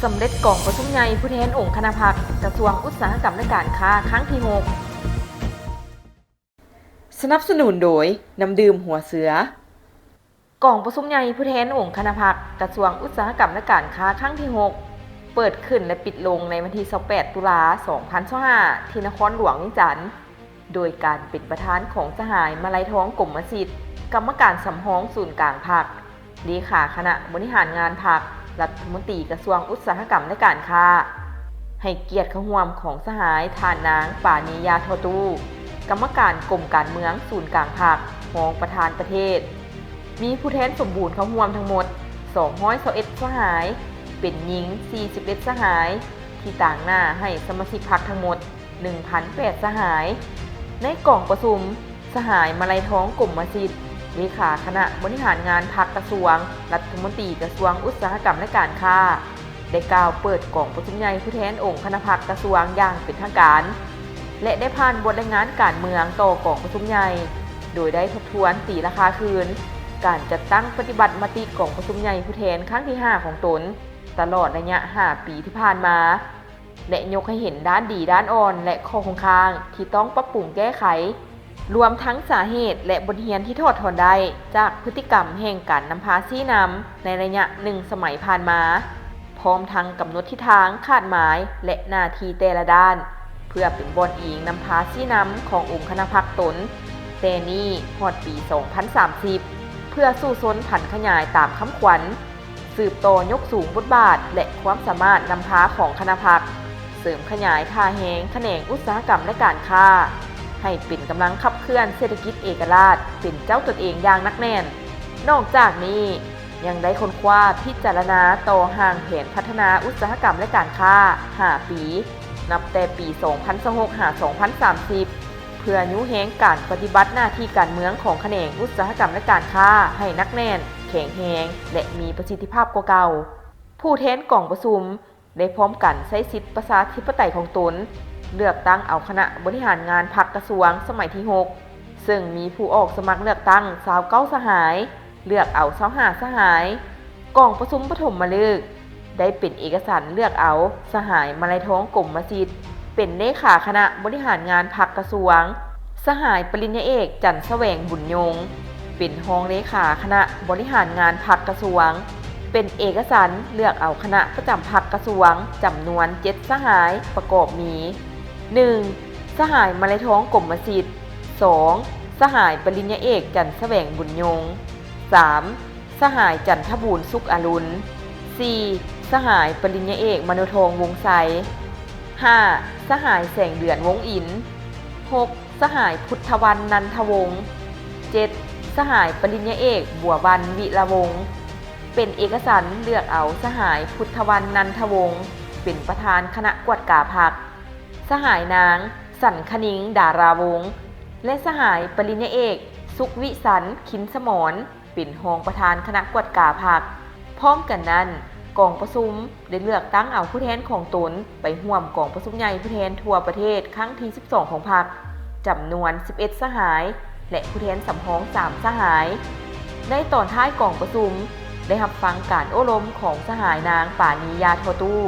ສຳເລັດກອງປະຊຸມໃຫຍ່ຜູ້ແທນອົງຄະນະພັກ ກະຊວງອຸດສາຫະກຳ ແລະ ການຄ້າ ຄັ້ງທີຫົກ. ສະໜັບສະໜູນໂດຍ ນ້ຳດື່ມຫົວເສືອ. ກອງປະຊຸມໃຫຍ່ຜູ້ແທນອົງຄະນະພັກ ກະຊວງອຸດສາຫະກຳ ແລະ ການຄ້າ ຄັ້ງທີຫົກ ເປີດຂຶ້ນ ແລະ ປິດລົງໃນວັນທີຊາວແປດ ຕຸລາ ສອງພັນຊາວຫ້າ ທີ່ນະຄອນຫຼວງວຽງຈັນ. ໂດຍການເປັນປະທານຂອງສະຫາຍ ມາໄລທອງ ກົມມະສິດ, ກຳມະການສຳຮອງສູນກາງພັກ, ເລຂາຄະນະບໍລິຫານງານພັກ, ລັດຖະມົນຕີກະຊວງອຸດສາຫະກຳ ແລະ ການຄ້າ. ໃຫ້ກຽດເຂົ້າຮ່ວມຂອງສະຫາຍ ທ່ານນາງ ປານີ ຢາທໍ່ຕູ້, ກຳມະການກົມການເມືອງສູນກາງພັກ, ຮອງປະທານປະເທດ. ມີຜູ້ແທນສົມບູນເຂົ້າຮ່ວມທັງໝົດ ສອງຮ້ອຍຊາວເອັດ ສະຫາຍ, ເປັນຍິງ ສີ່ສິບເອັດ ສະຫາຍ, ທີ່ຕາງໜ້າໃຫ້ສະມາຊິກພັກທັງໝົດ ໜຶ່ງພັນແປດ ສະຫາຍ. ໃນກອງປະຊຸມ, ສະຫາຍ ມາໄລທອງ ກົມມະສິດ, ເລຂາຄະນະບໍລິຫານງານພັກກະຊວງ, ລັດຖະມົນຕີກະຊວງອຸດສາຫະກຳ ແລະ ການຄ້າ, ໄດ້ກ່າວເປີດກອງປະຊຸມໃຫຍ່ຜູ້ແທນອົງຄະນະພັກກະຊວງຢ່າງເປັນທາງການ ແລະ ໄດ້ຜ່ານບົດລາຍງານການເມືອງຕໍ່ກອງປະຊຸມໃຫຍ່, ໂດຍໄດ້ທົບທວນຕີລາຄາຄືນການຈັດຕັ້ງປະຕິບັດມະຕິກອງປະຊຸມໃຫຍ່ຜູ້ແທນຄັ້ງທີຫ້າຂອງຕົນ ຕະຫຼອດໄລຍະຫ້າປີທີ່ຜ່ານມາ. ແລະ ຍົກໃຫ້ເຫັນດ້ານດີ, ດ້ານອ່ອນ ແລະ ຂໍ້ຄົງຄ້າງທີ່ຕ້ອງປັບປຸງແກ້ໄຂ, ລວມທັງສາເຫດ ແລະ ບົດຮຽນທີ່ຖອດຖອນໄດ້ຈາກພຶດຕິກຳແຫ່ງການນຳພາຊີ້ນຳໃນໄລຍະໜຶ່ງສະໄໝຜ່ານມາ, ພ້ອມທັງກຳນົດທິດທາງ, ຄາດໝາຍ ແລະ ໜ້າທີ່ແຕ່ລະດ້ານ ເພື່ອເປັນບ່ອນອີງນຳພາຊີ້ນຳຂອງອົງຄະນະພັກຕົນ ແຕ່ນີ້ຮອດປີສອງພັນສາມສິບ ເພື່ອສູ້ຊົນຜັນຂະຫຍາຍຕາມຄຳຂວັນ ສືບຕໍ່ຍົກສູງບົດບາດ ແລະ ຄວາມສາມາດນຳພາຂອງຄະນະພັກ, ເສີມຂະຫຍາຍທ່າແຮງຂະແໜງອຸດສາຫະກຳ ແລະ ການຄ້າ ໃຫ້ເປັນກຳລັງຂັບເຄື່ອນເສດຖະກິດເອກະລາດເປັນເຈົ້າຕົນເອງຢ່າງໜັກແໜ້ນ. ນອກຈາກນີ້ ຍັງໄດ້ຄົ້ນຄວ້າພິຈາລະນາຕໍ່ຮ່າງແຜນພັດທະນາອຸດສາຫະກຳ ແລະ ການຄ້າຫ້າປີ ນັບແຕ່ປີສອງພັນຊາວຫົກ ຫາ ສອງພັນສາມສິບ ເພື່ອຍູ້ແຮງການປະຕິບັດໜ້າທີ່ການເມືອງຂອງຂະແໜງອຸດສາຫະກຳ ແລະ ການຄ້າໃຫ້ໜັກແໜ້ນ, ແຂງແຮງ ແລະ ມີປະສິດທິພາບກວ່າເກົ່າ. ຜູ້ແທນກອງປະຊຸມໄດ້ພ້ອມກັນໃຊ້ສິດປະຊາທິປະໄຕຂອງຕົນ ເລືອກຕັ້ງເອົາຄະນະບໍລິຫານງານພັກກະຊວງສະໄໝທີຫົກ ເຊິ່ງມີຜູ້ອອກສະໝັກເລືອກຕັ້ງຊາວເກົ້າສະຫາຍ, ເລືອກເອົາຊາວຫ້າສະຫາຍ. ກອງປະຊຸມປະຖົມມະລຶກ ໄດ້ເປັນເອກະສັນເລືອກເອົາສະຫາຍ ມາໄລທອງ ກົມມະສິດ ເປັນເລຂາຄະນະບໍລິຫານງານພັກກະຊວງ, ສະຫາຍ ປະລິນຍາເອກ ຈັນສະແຫວງ ບຸນຍົງ ເປັນຮອງເລຂາຄະນະບໍລິຫານງານພັກກະຊວງ. ເປັນເອກະສັນເລືອກເອົາຄະນະປະຈຳພັກກະຊວງ ຈຳນວນເຈັດສະຫາຍ ປະກອບມີ ໜຶ່ງ ສະຫາຍ ມາໄລທອງ ກົມມະສິດ, ສອງ ສະຫາຍ ປະລິນຍາເອກ ຈັນສະແຫວງ ບຸນຍົງ, ສາມ ສະຫາຍ ຈັນທະບູນ ສຸກອາລຸນ, ສີ່ ສະຫາຍ ປະລິນຍາເອກ ມະໂນທອງ ວົງໄຊ, ຫ້າ ສະຫາຍ ແສງເດືອນ ວົງອິນ, ຫົກ ສະຫາຍ ພຸດທະວັນ ນັນທະວົງ, ເຈັດ ສະຫາຍ ປະລິນຍາເອກ ບົວວັນ ວິລະວົງ. ເປັນເອກະສັນເລືອກເອົາສະຫາຍ ພຸດທະວັນ ນັນທະວົງ ເປັນປະທານຄະນະກວດກາພັກ, ສະຫາຍ ນາງ ສັນຄະນິງ ດາລາວົງ ແລະ ສະຫາຍ ປະລິນຍາເອກ ສຸກວິສັນ ຄິນສະໝອນ ເປັນຮອງປະທານຄະນະກວດກາພັກ. ພ້ອມກັນນັ້ນ, ກອງປະຊຸມໄດ້ເລືອກຕັ້ງເອົາຜູ້ແທນຂອງຕົນໄປຮ່ວມກອງປະຊຸມໃຫຍ່ຜູ້ແທນທົ່ວປະເທດຄັ້ງທີສິບສອງຂອງພັກ ຈຳນວນສິບເອັດສະຫາຍ ແລະ ຜູ້ແທນສຳຮອງສາມສະຫາຍ. ໃນຕອນທ້າຍກອງປະຊຸມ ໄດ້ຮັບຟັງການໂອ້ລົມຂອງສະຫາຍ ນາງ ປານີ ຢາທໍ່ຕູ້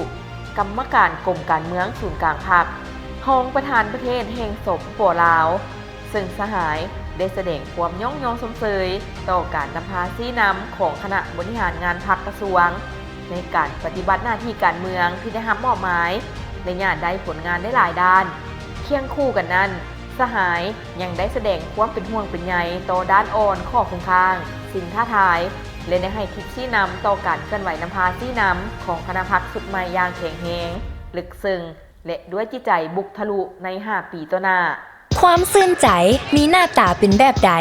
ກຳມະການກົມການເມືອງສູນກາງພັກ, ຮອງປະທານປະເທດແຫ່ງ ສປປ ລາວ, ເຊິ່ງສະຫາຍໄດ້ສະແດງຄວາມຍ້ອງຍໍຊົມເຊີຍຕໍ່ການນຳພາຊີ້ນຳຂອງຄະນະບໍລິຫານງານພັກກະຊວງ ໃນການປະຕິບັດໜ້າທີ່ການເມືອງທີ່ໄດ້ຮັບມອບໝາຍ ແລະ ຍາດໄດ້ຜົນງານໄດ້ຫຼາຍດ້ານ. ຄຽງຄູ່ກັນນັ້ນ, ສະຫາຍຍັງໄດ້ສະແດງຄວາມເປັນຫ່ວງເປັນໃຍຕໍ່ດ້ານອ່ອນ, ຂໍ້ຄົງຄ້າງ, ສິ່ງທ້າທາຍ ແລະ ໄດ້ໃຫ້ທິດຊີ້ນຳຕໍ່ການເຄື່ອນໄຫວນຳພາຊີ້ນຳຂອງຄະນະພັກຊຸດໃໝ່ຢ່າງແຂງແຮງ, ເລິກເຊິ່ງ ແລະ ດ້ວຍຈິດໃຈບຸກທະລຸໃນຫ້າປີຕໍ່ໜ້າ. ຄວາມຊື່ນໃຈມີໜ້າຕາເປັນແບບໃດ?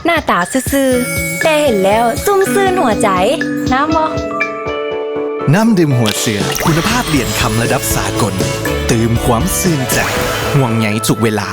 ໜ້າຕາຊື່ໆ ແຕ່ເຫັນແລ້ວຊຸ່ມຊື່ນຫົວໃຈ. ນ້ຳບໍ່? ນ້ຳດື່ມຫົວເສືອ ຄຸນນະພາບຫຼຽນຄຳລະດັບສາກົນ ຕື່ມຄວາມຊື່ນໃຈ ຫ່ວງໃຍທຸກເວລາ.